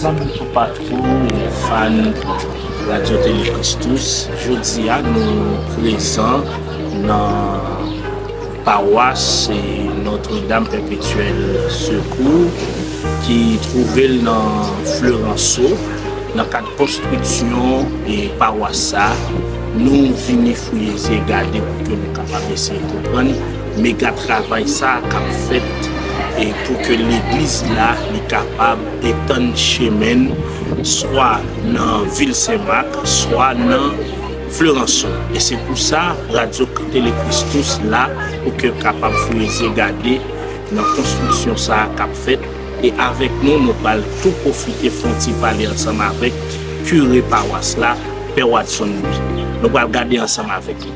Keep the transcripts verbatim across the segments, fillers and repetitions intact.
Zanmi toupatou e fan Radyo Tele Christus, jodi a nou prezan nan pawas Notre Dame Perpétuelle Secours ki twouve l nan Florenso. Nan kad konstriksyon e pawas sa, nou vini fouye zye gade pou ke nou kapab eseye konprann mega travay sa k ap fèt e pou ke legliz la li kapab etann chemen l swa nan vil Sen Mak, swa nan Florenso. E se pou sa, Radyo Tele Christus la pou ke kapab fouye zye gade nan konstriksyon sa a k ap fèt. E avèk nou, nou pral tou pwofite fè yon ti pale ansanm avèk kire pawas la, Pè Watson Louis. Nou pral gade ansanm avèk li.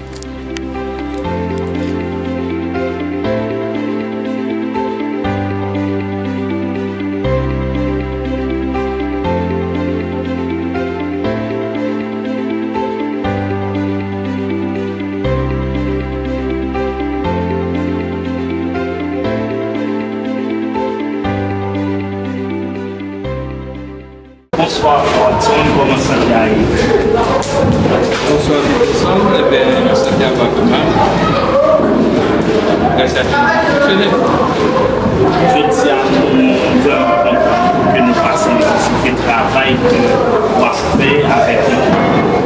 Bonswa, Watson, kòman sante a ye? Bonswa, Wilson. Ebyen, sante a pa pi mal. Gras a Dye, fonksyone. Jodi a, nou vrèman kontan ke nou pase vizite travay ke w ap fè avèk nou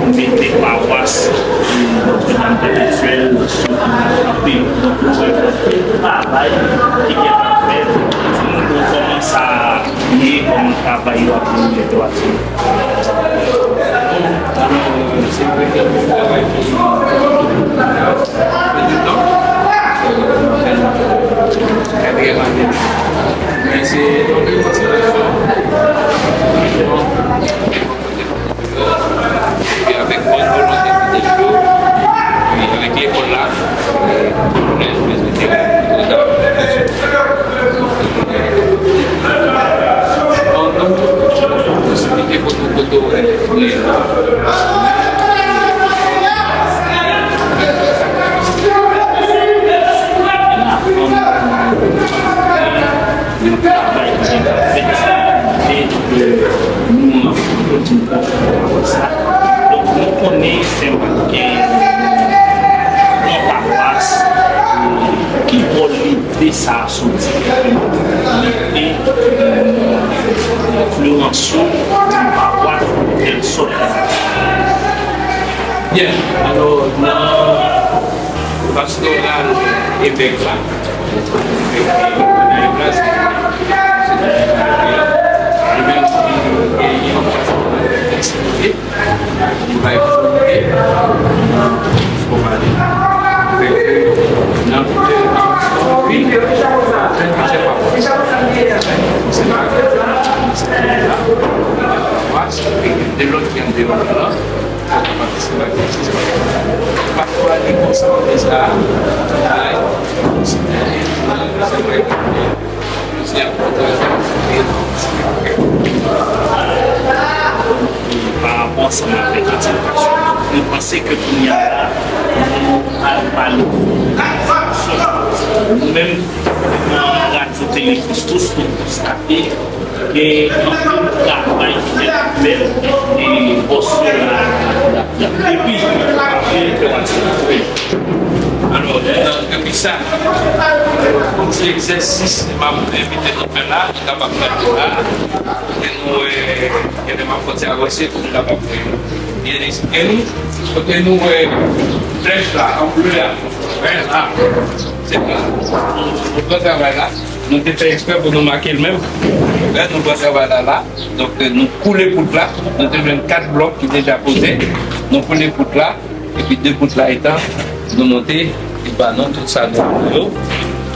pou mete pawas Notre Dame Perpétuelle sou kanpe. Donk, nou wè anpil travay ki gentan fèt. Di nou kòman sa ye, kòman travay yo ap dewoule, Pè Watson? Bon, alò, se vre ke nou travay ki pran de tan. Katriyèm ane. Men se yon bèl satisfaksyon. Epi avèk bòn volonte ki te cho, epi avèk lekòl la, e, kolèj, presbitè, Notre Dame, posiblite pou nou kote wè. Yon travay ki gentan fèt, e, nou anvi kontinye sa. Donk, nou konnen Sen Mak gen yon pawas, e, ki bò lide sa a soti, mete, e, Florenso, yon pawas, tèl sòt. Byen, alò, nan pastoral evèk la, evèk la, se, se, li menm li genyen yon pastoral eksplike, li bay priyorite nan fò pale, avèk, nan, wi, jèn pastè pa, se pa, se pa, de lòt ki andeyò la. Pafwa li konsa deja, ay, se vre, se vre. Pa rapò ansanm avèk edikasyon, nou panse ke kounye a la, nou al pale sou nou menm, nan Radyo Tele Christus, nou konstate gen anpil travay ki fèt avèk, e, bò sila, epi apre, wi. Alò, nan, depi sa, ti egzèsis m ap envite nou fè la, nou kapab fè la, kote nou wè, gen de m ap fè ti avanse pou nou kapab byen eksplike nou, kote nou wè flèch la, an ble a, wè la, se la, nou pran travay la. Nou te fè eksprè pou nou make l menm. Lè nou pran travay la la, donk, nou koule pout la. Nou te jwenn kat blòk ki deja poze. Nou koule pout la. Epi de pout la etan, nou monte, li ba nou tout sa nou vle yo.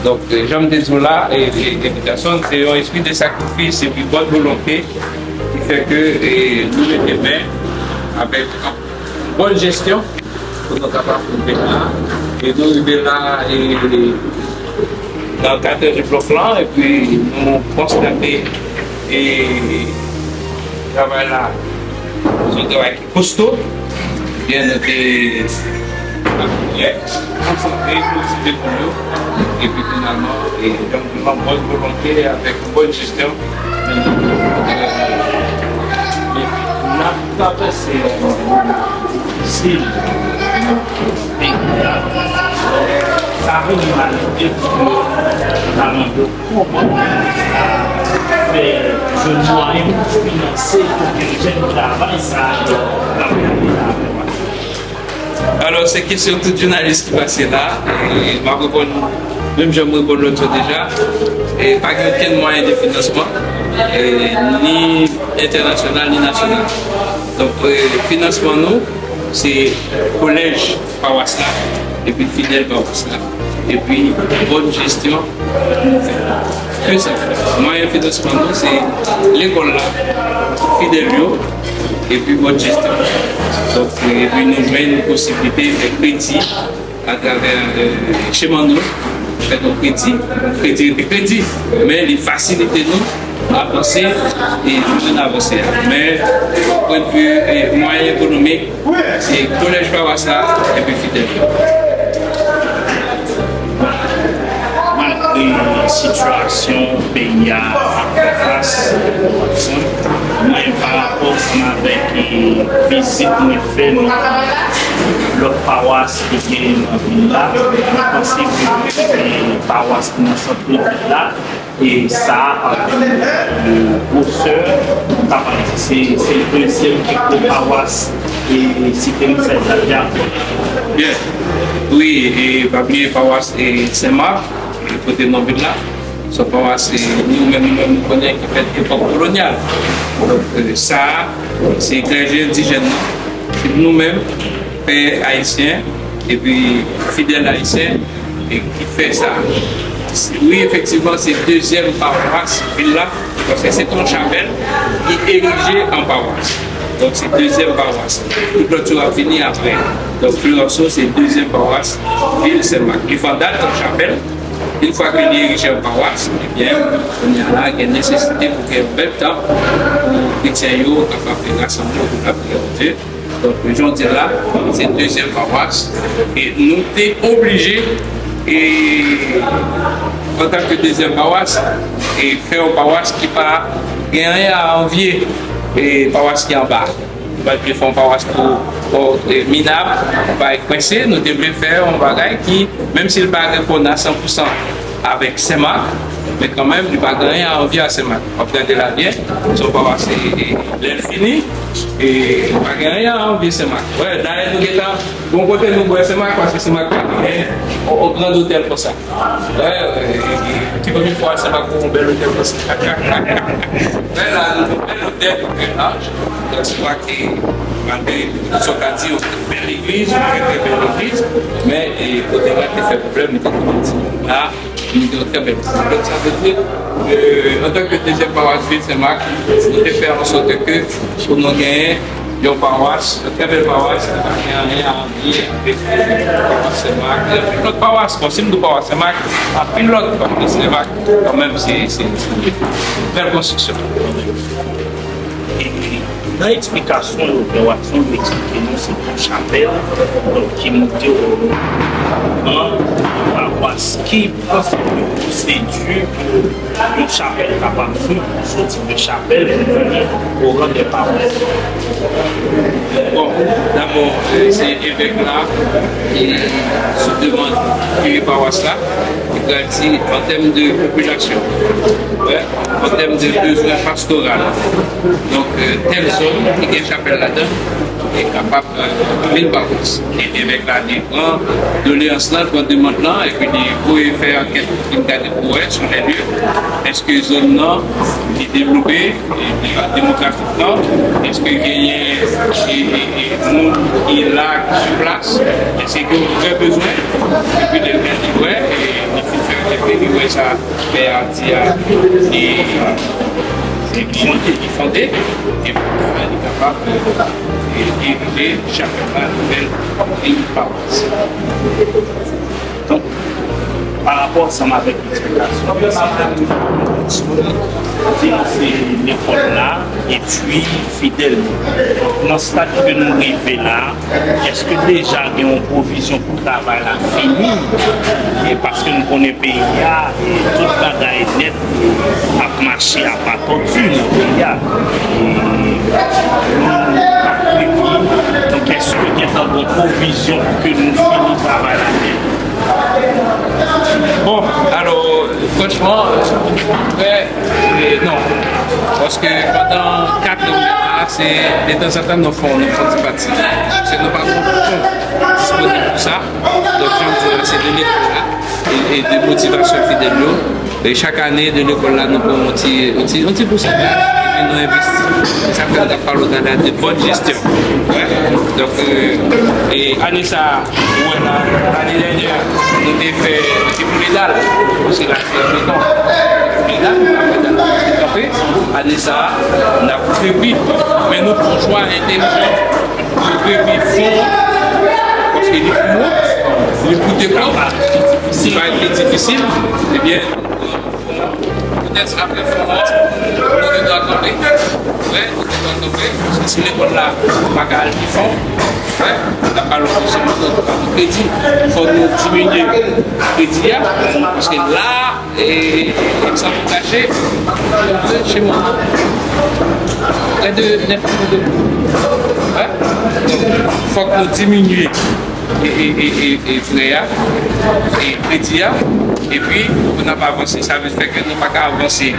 Donk, jan m te di w la, e, e, e, Edikasyon, se yon espri de sakrifis epi bòn volonte ki fè ke, e, nou mete men avèk bòn jesyon pou nou kapab rive la. E nou rive la, e, nan katè de blòk lan, epi nou konstate, e, travay la, se yon travay ki kosto. Byen, nou te apiye, konsantre, motive moun yo, epi finalman, e, yon, yon bòn volonte avèk yon bòn jesyon, nou, nou, Travèse yon difisil nan peyi a, sa vin malere pou yo ta mande kòman pou yo ta fè jwenn mwayen pou finanse pou ke jèn travay sa yo kapab. Alò, se kesyon tout jounalis ki pase la. E m ap reponn menm jan m reponn lòt fwa deja. E pa gen okenn mwayen de finansman, e ni entènasyonal, ni nasyonal. Donk, e, finansman nou, se kolèj pawas la, epi fidèl pawas la, epi bòn jesyon nou fè. Ke sa. Mwayen finansman nou, se lekòl la, fidèl yo, epi bòn jesyon. Donk, epi nou jwenn posiblite fè kredi atravè, e, Chemando, fè nou kredi, kredi rete kredi, men li fasilite nou avanse e nou jwenn avanse a. Men, pwennvi, e, mwayen ekonomik, se kolèj pawas la, epi fidèl yo. Malgre sitiyasyon peyi a ap fè fas, mwen, pa rapò ansanm avèk, e, vizit mwen fè nan lòt pawas ki gen nan vil la, mwen panse ke se pawas ki nan sant vil la. E sa a, an tèm de gwosè, nou kapab di se, se dezyèm pi gwo pawas, e, Site Lisèz la, Dyakout. Byen. Wi, e pa bliye pawas, e, Sen Mak, e, kote nou vin la. Se yon pawas, e, nou menm, nou menm, nou konnen ki fèt epòk kolonyal. Donk, e, sa a, se klèje endijèn nan. Se nou menm, pè ayisyen, epi fidèl ayisyen, e ki fè sa. Wi, efektivman, se dezyèm pawas vil la, paske se te yon chapèl ki erije an pawas. Donk, se dezyèm pawas. Tout lòt yo ap vini apre. Donk, Floranso, se dezyèm pawas vil Sen Mak. Li fè dat yon chapèl. Yon fwa ke li erije an pawas, ebyen, kounye a la, gen nesesite pou gen yon bèl tanp pou kretyen yo kapab rasanble pou lapriyè Bondye. Donk, jan w di l la, se dezyèm pawas. E nou te oblije, e, antanke dezyèm pawas, e fè yon pawas ki pa gen anyen a anvye, e, pawas ki anba. Nou pa t vle fè yon pawas twò, twò, e, minab, bay kwense. Nou te vle fè yon bagay ki, menm si l pa reponn a san pou san avèk Sen Mak, men kanmenm, li pa gen anyen a anvye a Sen Mak. W ap gade la byen, se yon pawas, e, e, lè l fini, e, pa gen anyen a anvye Sen Mak. Wè, dayè, nou gentan, bon kote nou bwè Sen Mak, paske Sen Mak pa gen yon, yon gran otèl konsa. Wè, e, e, e, se premye fwa Sen Mak gon bèl otèl konsa. Wè, la, nou gon bèl otèl, nou gen laj. Donk, Sen Mak, e, malgre, sa w ka di, yon bèl legliz, yon trè, trè bèl legliz, men, e, kote Mak te fè pwoblèm, li te tou piti. La, nou gen yon trè bèl pwoblèm. Sa vle di, e, antanke dezyèm pawas vil Sen Mak, nou te fè an sòt ke pou nou genyen yon pawas, yon trè bèl pawas, ki pa gen anyen a anvye avèk pawas Sen Mak, e anpil lòt pawas. Bon, si m di w pawas Sen Mak, anpil lòt, paske Sen Mak, kanmenm, se, se, se yon bèl konstriksyon. E nan eksplikasyon yo, Pè Watson eksplike nou se yon chapèl, donk, ki moute o nan pawas. Ki pwosediri pou yon chapèl kapab swiv, soti de chapèl pou vini o ran de pawas? Bon, dabò, e, se evèk la, e, sou demann kire pawas la, ki pral di an tèm de popilasyon, wè, an tèm de bezwen pastoral. Donk, e, tèl zòn ki gen chapèl ladan, e kapab, e, vin pawas. E evèk la li pran doleyans lan, pran demann lan, epi li voye fè ankèt pou vin gade pou wè sou lè lye, èske zòn nan li devlope, e, e, demografikman, èske genyen, e, e, e, moun ki la, ki sou plas, èske gen yon vrè bezwen, epi lè l gade, li wè, e, li fin fè ankèt li, li wè sa pè a di a, e, e, li, li fonde, epi li kapab, e, e, e, chak pa nouvèl vil pawas. Donk, pa rapò ansanm avèk eksplikasyon ke se di nou se lekòl la, Epi, Fidel, nan stad ke nou rive la, èske deja gen yon pwovizyon pou travay la fini? E paske nou konnen peyi a, e tout bagay nèt ap mache apa tòti nan peyi a. E nou ap previ, donk, èske gen tan bon pwovizyon pou ke nou fini travay la nèt? Bon, alò, franchman, trè, e, non. Paske pandan kat an, se detanzantan nou fè, nou fè ti pati. Se nou pa gen fon disponib pou sa. Donk, jan m di la, se de lekòl la e, e de motivasyon fidèl yo. E chak ane, de lekòl la, nou pran yon ti, yon ti, yon ti pousantaj. Epi nou envesti. E sa fè nou ap pale w talè de bòn jesyon. Donk, e ane sa a, ou wè la, ane dènyè, nou te fè, nou te pou ledal. Paske la, se an beton. Ledal, nou pa fè dal, nou te kanpe. Ane sa a, n ap krepi. Men nou fè yon chwa entèlijan. Yo krepi fon an, paske li pou wont, li pou dekob, li va pi difisil, ebyen, poutèt apre fon an, nou te dwa kanpe. Wi, nou te dwa kanpe, paske si lekòl la pa ka al pi fon, wi, n ap al oblije nou pa pou kredi. Fòk nou diminye kredi a, paske la, E, e san pou kache, chemo prè de nèf milyon de goud. Wi. Fòk nou diminye e, e, e, e, e prè a, e kredi a, epi pou n ap avanse, sa vle fè ke nou pa ka avanse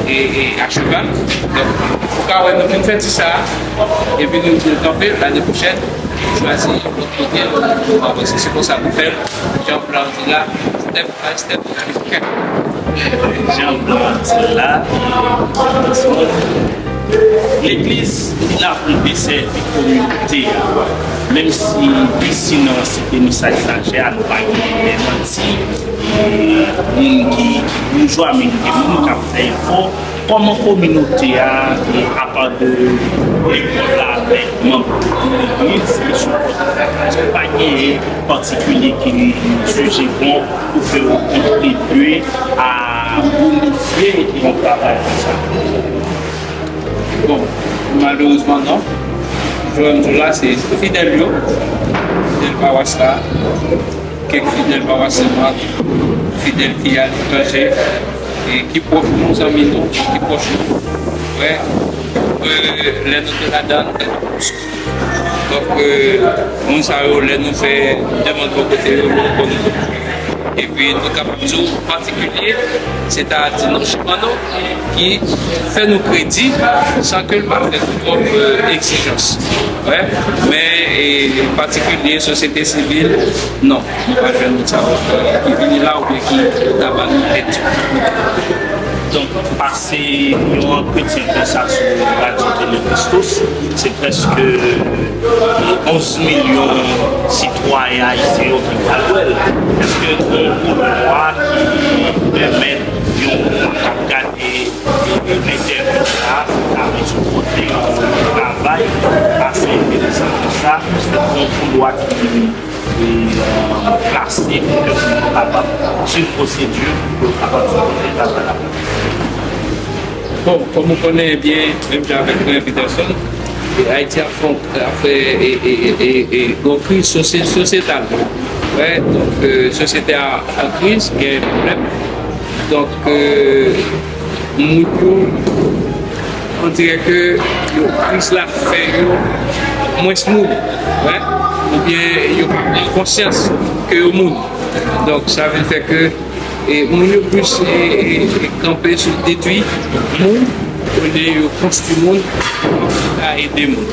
e, e acheval. Donk, ou ka wè nou fin fè ti sa a, epi nou, nou kanpe lane pwochèn, nou chwazi yon lòt kote pou avanse. Se konsa nou fè l, jan plan di la, step Jan Blan di la, legliz la pou desèvi kominote a. Menm si isi nan Site Misaj Sajè a, nou pa gen demanti, e moun ki, ki boujwa, men gen moun k ap fè efò. Kòman kominote a, e apa de lekòl la avèk manm legliz ki sou kòdonasyon, èske pa genyen patikilye ki jije bon pou ke yo kontribye a bonifye yon travay konsa? Bon, malerezman non. Jwenn jou la, se fidèl yo, fidèl pawas la, kèk fidèl pawas Sen Mak, fidèl ki aletranje, e ki pwòch nou, zanmi nou, ki pwòch nou. Wè, e, lè nou te ladan, nou te nan kous. Donk, e, moun sa yo, lè nou fè demann bò kote yo, yo rekonèt nou. Epi, nou kapab di w patikilye, sètadi non sèlman nou, ki fè nou kredi san ke l pa fè nou twòp, e, egzijans. Wè, men, e, patikilye, sosyete sivil, non, nou pa jwenn moun sa yo ki vini la oubyen ki ta ba nou èd. Donk, pase yon antretyen konsa sou Radyo Tele Christos, se prèske onz milyon sitwayen ayisyen yo ki pral wè l. Èske gen yon lwa ki pèmèt yon moun k ap gade entèvyou sa a, sa vle di kote yon travay ase enteresan konsa, èske gen yon lwa ki e, plase pou ke moun yo kapab swiv pwosedi pou yo kapab sipòte travay la. Bon, kòm ou konnen byen, menm jan avèk mwen, Peterson, e Ayiti ap fè, ap fè e, e, e, e, e, yon kriz sosye- sosyetal. Wè, donk, e, sosyete a an kriz, gen pwoblèm. Donk, e, moun yo, on dirè ke yo, kriz la fè yo mwens moun, wè, oubyen yo pa pran konsyans ke yo moun. Donk, sa vin fè ke, e, moun yo plis, e, e, e kanpe sou detwi moun, olye yo konstwi moun, a ede moun.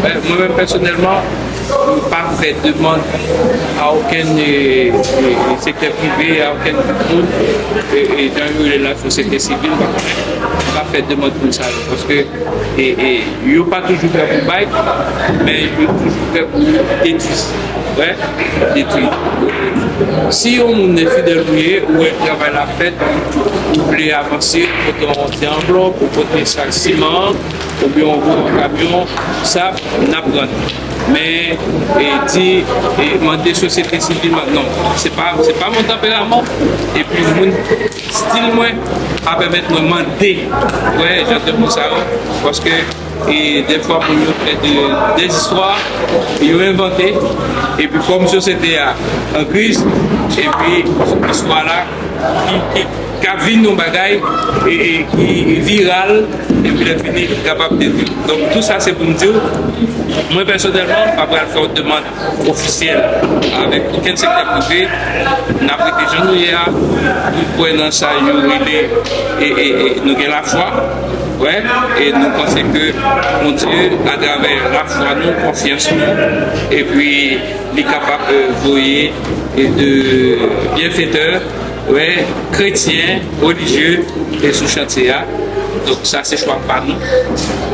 Wè, mwen menm pèsonèlman, m pa fè demann a okenn, e, e, e, sektè prive, a okenn moun, e, e, jan yo rele la sosyete sivil, m pa konnen. M pa fè demann moun sa yo, paske, e, e, yo pa toujou prè pou bay, men yo toujou prè pou detwi. Wè, detwi. Si yon moun fidèl ou ye, ou wè travay la fèt, ou vle avanse, ou pote yon ti anvlòp, ou pote sak siman, oubyen yon gwo kamyon, sa, n ap pran. Men, e, di, e, mande sosyete sivil, non, se pa, se pa mon tanperaman. Epi moun, stil mwen pa pèmèt mwen mande, wè, jan de moun sa yo, paske, e, dèfwa moun yo fè de, de zistwa, yo envante, epi kòm sosyete a an kriz, epi istwa la ki, ki, k ap vin yon bagay, e, e, ki viral, epi lè fini, ki kapab detwi. Donk, tou sa se pou m di w, mwen pèsonèlman, m pa pral fè yon demann ofisyèl avèk okenn sektè prive. N ap rete jan nou ye a. Nou kwè nan sa yo rele, e, e, e, nou gen lafwa. Wè, e nou panse ke Bondye, atravè lafwa nou, konfyans nou, epi li kapab, e, voye, e, de byenfetè, wè, kretyen, relijye, e sou chantye a. Donk, sa se chwa pa nou.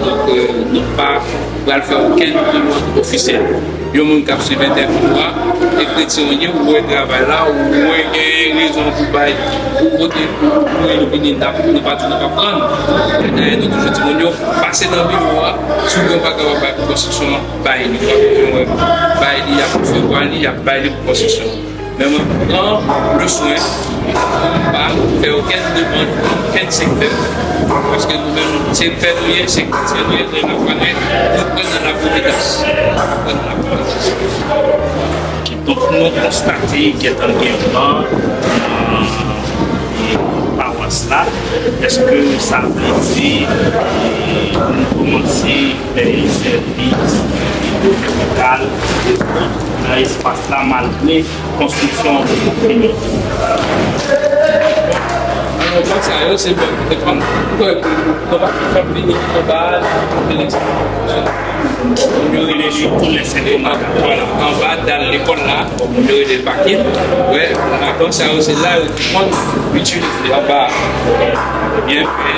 Donk, e, nou pa pral fè okenn demann ofisyèl. Yon moun k ap swiv entèvyou a, e kretyen ou ye, ou wè travay la, ou wè gen rezon pou bay, pou vote pou, pou Elouvini, n ap, nou pa di nou p ap pran. Dayè, nou toujou di moun yo, pase nan biwo a, si w gen yon bagay w ap bay pou konstriksyon an, bay li. Ou pa bezwen wè, bay li, y ap resevwa li, y ap bay li pou konstriksyon. Men mwen pran le swen pou m pa fè okenn demann pou okenn sektè, paske nou menm, se pè nou ye, se kretyen nou ye, nou lafwa nou ye, nou kwè nan laprovidans. Nou kwè nan laprovidans. Donk, nou konstate gen angajman nan, e, pawas la. Èske sa vle di, e, nou kòmanse fè sèvis, e, medikal, e, nan espas la, malgre konstriksyon an poko fini? Alò, bon, sa yo, se bon, depann. Ou kwè ke nou pa kapab vini anba a, nou vin eksplike. Yo rele li tou lè Sent Mak. Vwala, anba dal lekòl la, yo rele l pakin. Wè, avan sa yo, se la yo te konn itilize anba a. Byen fè,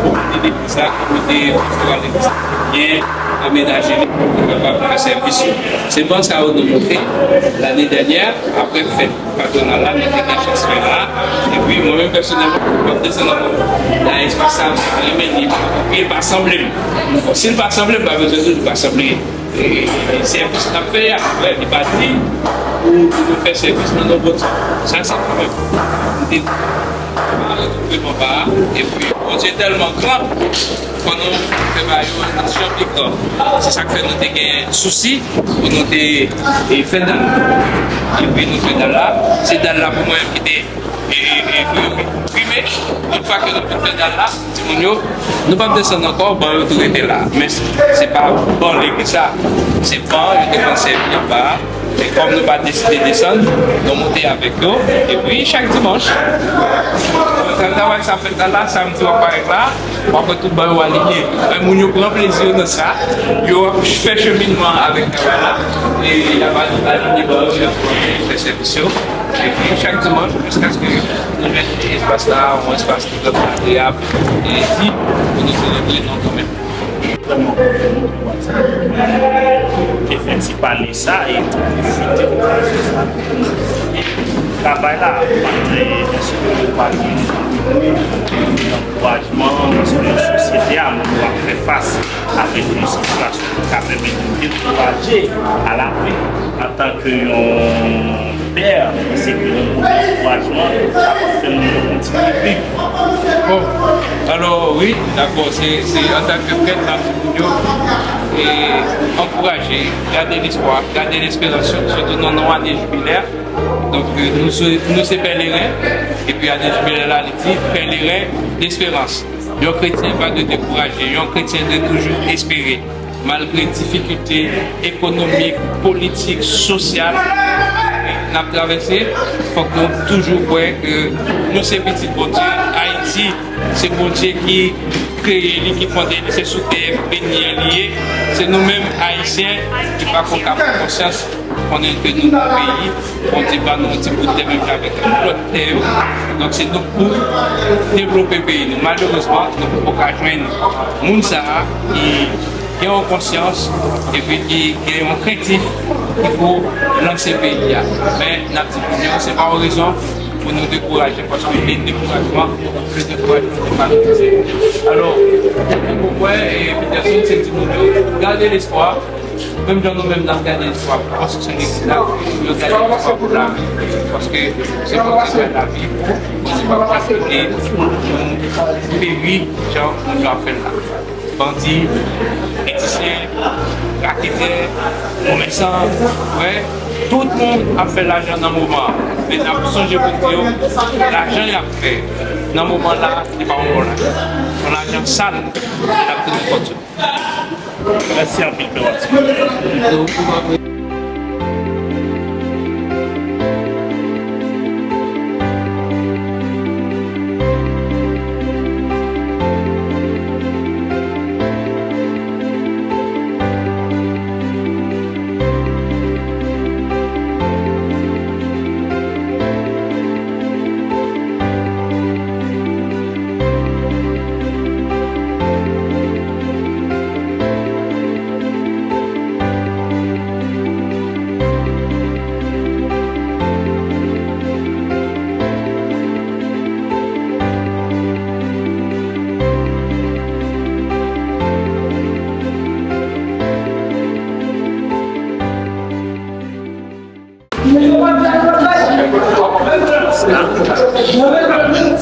komite legliz la, komite pastoral legliz la, byen amenaje li pou kapab fè sèvis yo. Se ban sa yo nou monte lane dènyè, apre fèt patwonal la, nou te gen chans fè la. Epi, mwen menm pèsonèlman, m ap desann ankò. La, espas sa, mwen renmen li, epi l pa sanble m. Bon, si l pa sanble m, pa bezwen di l pa sanble. E, e sèvis n ap fè a, wè, li pa di pou, pou nou fè sèvis nan non Bondye. Sa, se mwen menm. M te pa retwouve m anba a, epi Bondye tèlman gran, fò nou fè bagay yo yon ti jan pi gran. Se sa k fè nou te gen sousi pou nou te, e, fè dal la. Epi nou fè dal la, se dal la pou mwen menm ki te, e, e, e, prime. Yon fwa ke nou fin fè dal la, timoun yo, nou p ap desann ankò, ban yo tou rete la. Men se pa ban legliz la, se ban yo te konn sèvi anba a. E kòm nou pa deside desann, nou monte avèk yo. Epi chak dimanch, travay sa fèt la, la, samdi w ap parèt la, w ap wè tout ban yo alinye. Men moun yo pran plezi yo nan sa, yo ap fè cheminman avèk travay la, e y ap alinye ban yo, y ap fè sèvis yo. Epi chak dimanch, jiskaske nou jwenn espas la, yon espas ki vrèman agreyab, e di pou nou selebre non kanmenm. Vrèman kontan nou pou sa. Te fè ti pale sa e pwofite okazyon sa pou nou felisite travay la. Malgre èske nou pa gen ankourajman, paske nan sosyete a, moun yo ap fè fas avèk yon sitiyasyon ki ka pèmèt yo dekouraje a lavi. Antanke yon lidè, se yon gwo ankourajman, sa p ap fè moun yo kontinye viv. Bon, alò, wi, dakò, se, se antanke prèt, n ap di moun yo, e, ankouraje, gade lespwa, gade lesperans, sitou nan, nan ane jibilè. Donk, e, nou se, nou se pèleren, epi ane jibilè la, li di, pèleren lesperans. Yon kretyen pa dwe dekouraje, yon kretyen dwe toujou espere. Malgre difikilte ekonomik, politik, sosyal n ap travèse, fòk nou toujou kwè ke nou se pitit Bondye. Ayiti, se Bondye ki kreye li, ki fonde li, se sou tè beni an li ye. Se nou menm, Ayisyen, ki pako ka pran konsyans, konnen ke nou nan peyi, Bondye ba nou yon ti bout tè menm jan avèk tout lòt tè yo. Donk, se nou k pou devlope peyi nou. Malerezman, nou poko ka jwenn moun sa a ki gen yon konsyans epi ki gen yon krentif ki pou lanse peyi a. Men, n ap di moun yo, se pa yon rezon pou nou dekouraje, paske le dekourajman, le dekourajman se pa nou. Alò, mwen kwè, e, Peterson, se di moun yo, gade lespwa, Menm jan nou menm n ap gade istwa konstriksyon legliz la, yo gade istwa pou lavi. Paske se Bondye bay lavi, Bondye p ap kite nou peri jan moun yo ap fè l la. Bandi, politisyen, raketè, komèsan, frè, tout moun ap fè lajan nan moman an. Men n ap sonje pou di yo, lajan y ap fè nan moman la, se pa yon bon lajan. Yon lajan sal, y ap tounen kont yo. Mèsi anpil, Pè Watson.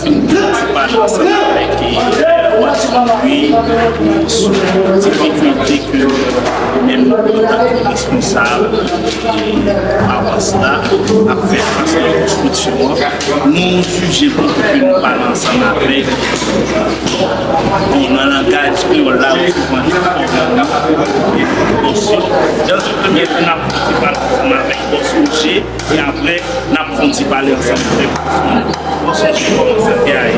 Ti pale ansanm avèk, e, Pè Watson, wi, sou diferan kote ke nou menm, antanke responsab, e, pawas la, ap fè fas nan konstriksyon an. Nou jije bon pou ke nou pale ansanm avèk Bon, nan langaj kreyòl la, yo souvan di fòmèl la. Bon, si, jan se premye kou n ap fè ti pale ansanm avèk bòs Roger, e apre, n ap fè yon ti pale ansanm avèk bòs Roger, kòman sa te ale.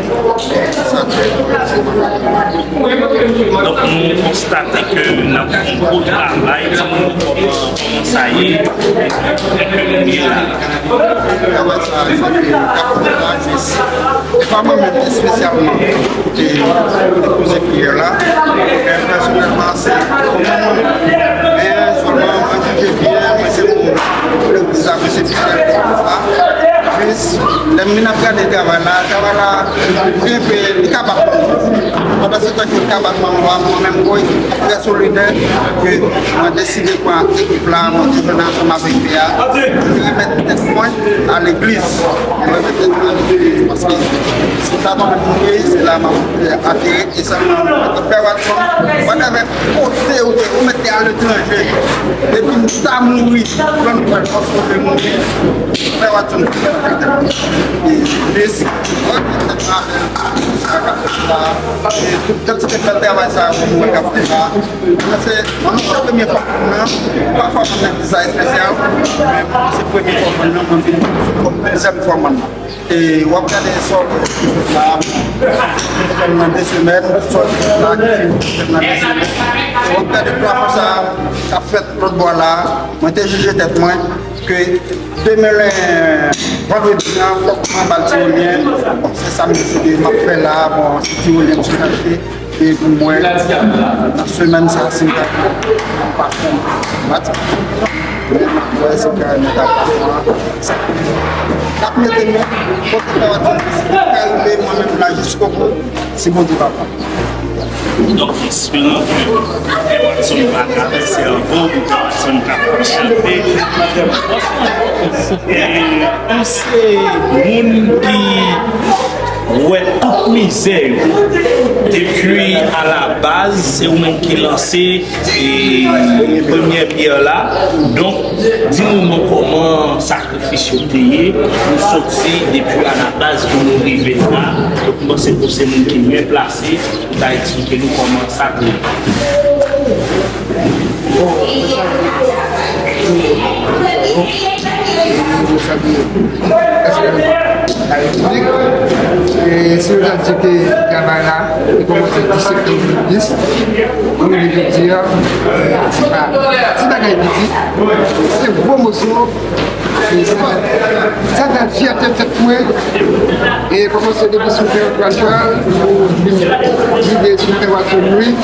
Donk, nou konstate ke n ap fè yon gwo travay, di nou kòman, kòman sa ye, e kote nou ye la. Travay sa a, sa ke n ap fè la, jis, e pa mwen menm espesyalman ki te depoze priyè la, men pèsonèlman, se yon moun, men sèlman mwen jije byen, mwen se moun legliz la, mwen se fidèl legliz la. Jis, lè m vin ap gade travay la, travay la, li enpe, li ka bat mwen. Pandan se tan ke l ka bat mwen, mwen menm, mwen, trè solidè, ke mwen deside pran ekip la, mwen te jwenn ansanm avèk P A, mwen remèt tèt mwen a legliz. Mwen remèt tèt mwen a legliz, paske si m ta tonbe mouri, se la m ap atere, e sèlman mwen te fè Watson, whatever kote ou te, ou mèt te aletranje, depi m ta mouri, lè m pral fòs kote mouri, fè Watson te fè tèt mwen. E, e, mwen remèt tèt mwen avè l, sa k ap fèt la, e tout kantite bèl travay sa yo, mwen k ap fè la. Mwen se, mwen se premye fwa m nan, pafwa mwen nan visa espesyal, men mwen se premye fwa mwen nan, mwen vin kòm dezyèm fwa mwen nan. E w ap gade sa w wè la, fè m nan de semèn, sa w wè la, ki fin fè m nan de semèn. E w ap gade plafon sa k ap fèt lòt bò la, mwen te jije tèt mwen ke demen lè, vandredi an, fòk mwen ba l ti olyen. Bon, se sa m deside m ap fè la, bon, se ti olyen m sot achte. E pou mwen, nan semèn sa, si m ta fè, m pa fè m pati. Men m ap wè si m ka mete ak pafwa. Sa k ap mete men, kote pa w ap di, si m ka rive mwen menm la jiskobou, si Bondye pa pran. Donk, esperan ke Pè Watson pa travèse anvan w pou Pè Watson kapab chante. E, ou se moun ki wè tout mizè yo. Depi alabaz, se ou menm ki lanse, e, premyè pyè la. Donk, di nou non kòman sakrifis yo te ye, nou soti depi alabaz pou nou rive la. Donk, m panse ke w se moun ki byen plase pou ta eksplike nou kòman sa te ye. Bon, nou salye, nou salye prèske la Repiblik. E si nou ta di ke travay la te kòmanse dis septanm de mil dis, pou rive jodi a, e, se pa ti bagay piti, se gwo moso. E sa, sa fè fyète tèt mwen. E kòmanse depi sou Pè Antoine, pou vin rive sou Pè Watson Louis.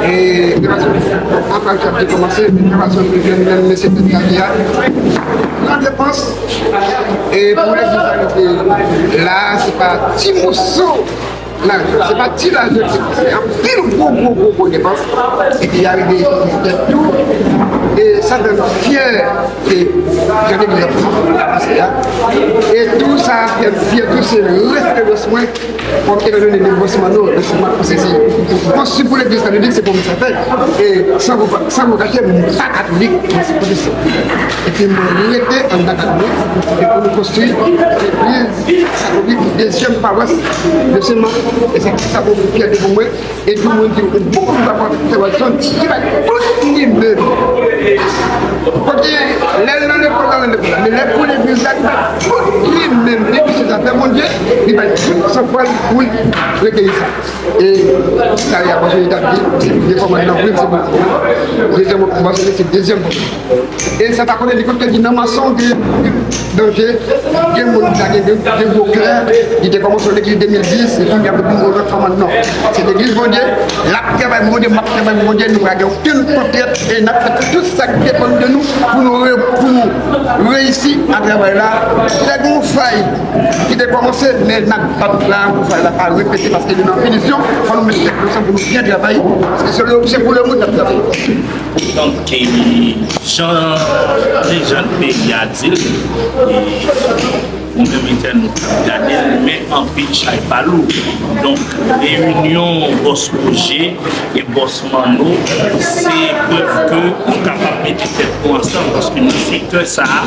E Pè Watson Antoine k ap te kòmanse, epi Pè Watson Louis jwenn menm mesye tèt kale a. Gran depans. E pou legliz la rive la, se pa ti moso. Lajan, se pa ti lajan li se, se anpil gwo, gwo, gwo, gwo depans. Epi y a rive isit nan tèt tou. E sa fè m fyè ke jan legliz ap travay la pase a. E tou sa fè m fyè tou, se referans mwen. Kòm etandone de bòsman nou, de Senmak, paske se konstwi pou legliz katòlik, se pou sa fè. E san gwo, san gwo kache, m pa katolik, mwen se pwotestan. Epi mwen rete anndan katolik, e pou nou konstwi legliz katolik dezyèm pawas de Senmak. E sa, sa pou fyète pou mwen. E tou mwen di, ou bon, nou ta pran Sè Watson, ki bay tout li menm. Kote, lè l nan lekòl la, nan lekòl la. Men lè pou legliz la, li bay tout li menm. Depi se zafè Bondye, li bay tout san fwa l pou l rete isit. E sa, y a pase li t ap di, se de kòmandman, wi, se bon. Dezyèm, kòmanse, se dezyèm kòmandman. E sa pa konnen li konn te di nan mason gen danje, gen moun ki ta gen de, de gwo kè, ki te kòmanse legliz de mil dis, e kounye a pou yon lòt kòmandman. Se legliz Bondye, l ap travay pou Bondye, m ap travay pou Bondye, nou pa gen okenn kontrent, e n ap fè tout sa k depann de nou pou nou re-, pou nou reyisi a travay la. Si gen yon fay ki te kòmanse, men n ap bat la pou fay la pa repete, paske nou nan finisyon, fò nou met tèt nou ansanm pou nou byen travay, paske se le, se pou lemonn n ap travay. Donk, e, jan lejann peyi a di l, e, ou menm entènot k ap gade l, men anpil chay pa lou. Donk, reyinyon Bòs Woje e Bòs Manno, se prèv ke nou kapab mete tèt nou ansanm, paske nan sektè sa a,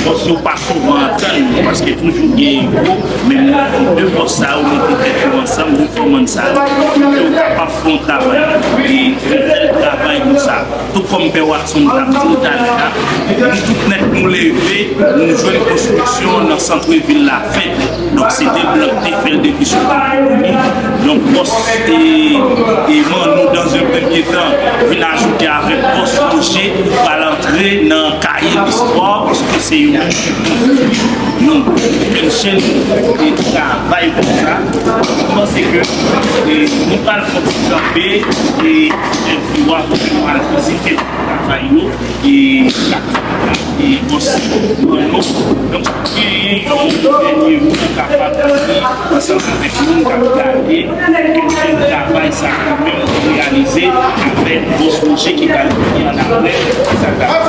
bòs yo pa souvan antann yo, paske toujou gen ego, men nou de bòs sa yo mete tèt yo ansanm, de kòmand sa yo, pou yo kapab fè yon travay, e fè bèl travay konsa. Tou kòm Pè Watson t ap di l talè a, nou tout nèt nou leve, nou jwenn konstriksyon nan sant vil la fèt. Donk, se de blan k te fè l depi sou tan koloni. Donk, bòs e, e Manno, dans un premier temps, vin ajoute avèk bòs Woje, pral antre nan kaye listwa, paske se yon moun ki konstwi yon okenn chenn de travay konsa. Mwen panse ke, e, nou pral fè yon ti kanpe, e, e, pou nou al vizite travay yo, e, e, bòs Manno. Donk, si w genyen yon dènye mo w kapab di ansanm avèk moun k ap gade, e, travay sa a menm ou reyalize avèk bòs Woje ki pral vini annapre, sa k ap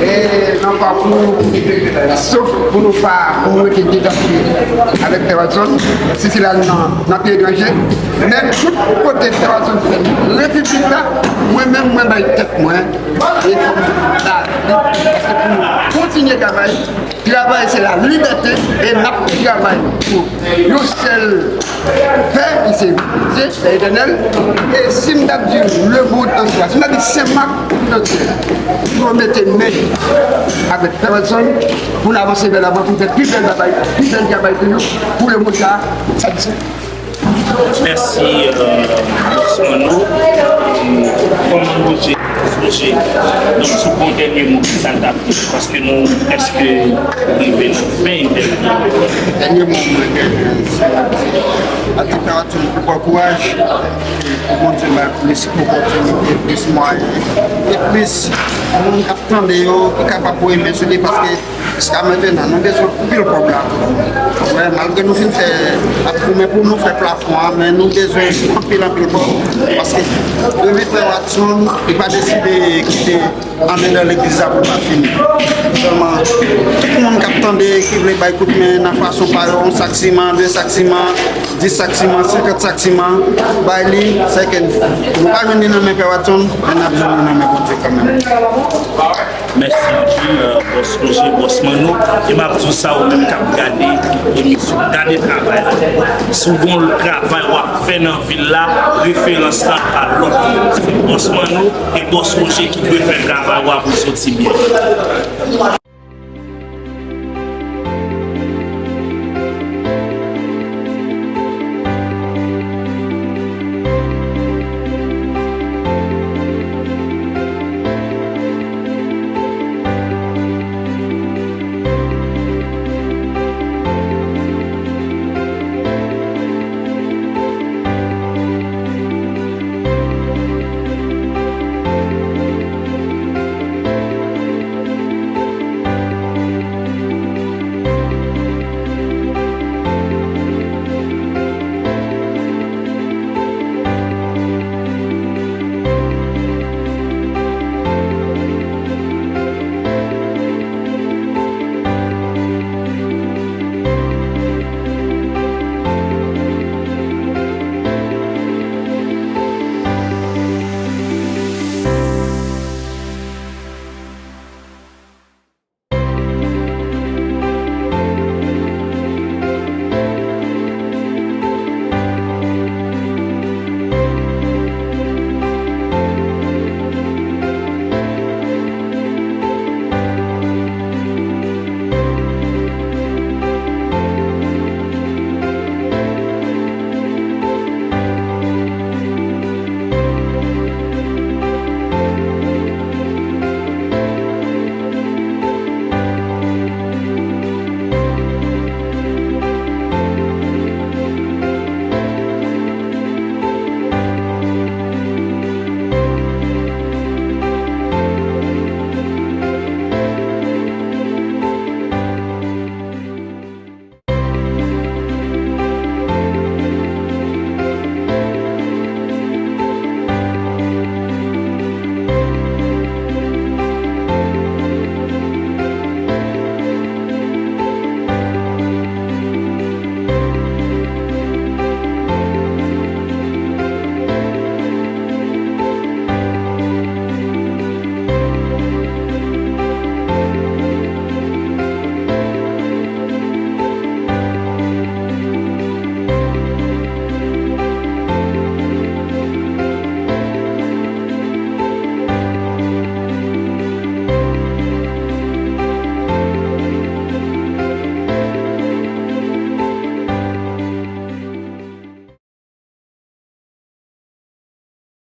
E nan pakou, sof pou nou pa, pou nou rete dezafiliye avèk Pè Watson, si se la nan, nan peyi etranje. Men tout kote Pè Watson fè repiblik la, mwen menm, mwen bay tèt mwen, e kòm la, paske pou nou kontinye travay, travay se la libète, e n ap travay pou yon sèl Pè ki se Dye, Pè Etènèl. E si m t ap di lemonn antye, si m t ap di Senmak tout antye, pou nou mete men avèk Pè Watson, pou n avanse vè lavan, pou n fè pi bèl bagay, pi bèl travay pou nou, pou lemonn sa, sa di se. Mèsi, euh, Bòs Manno. Kòman nou je, je, donk, sou bon dènye mo, ki sa l t ap di, paske nou prèske rive nan fen entèvyou. Dènye mo mwen genyen, se ap di, ap di Pè Watson pou bon kouraj, pou Bondye bay plis opòtinite, plis mwayen, e plis moun k ap tande yo, ki kapab voye men sou li, paske jiska mentnan, nou bezwen anpil kòb la tou. Wè, malgre nou fin fè, ap goumen pou nou fè plafon an, men nou bezwen anpil, anpil kòb. Paske depi Pè Watson, li pa deside kite andedan legliz la pou l pa fini. Sèlman, tout moun k ap tande, ki vle bay kout men nan fason pa yo, yon sak siman, de sak siman, dis sak siman, senkant sak siman, bay li, sèke nou pa jwenn li nan men Pè Watson, men n ap jwenn li nan men Bondye kanmenm. Mèsi anpil, euh, Bòs Woje, Bòs Manno. E m ap di w sa, ou menm k ap gade emisyon, gade travay la. Si w gon travay w ap fè nan vil la, referans lan pa lòt. Se Bòs Manno e Bòs Woje ki dwe fè travay w ap soti byen.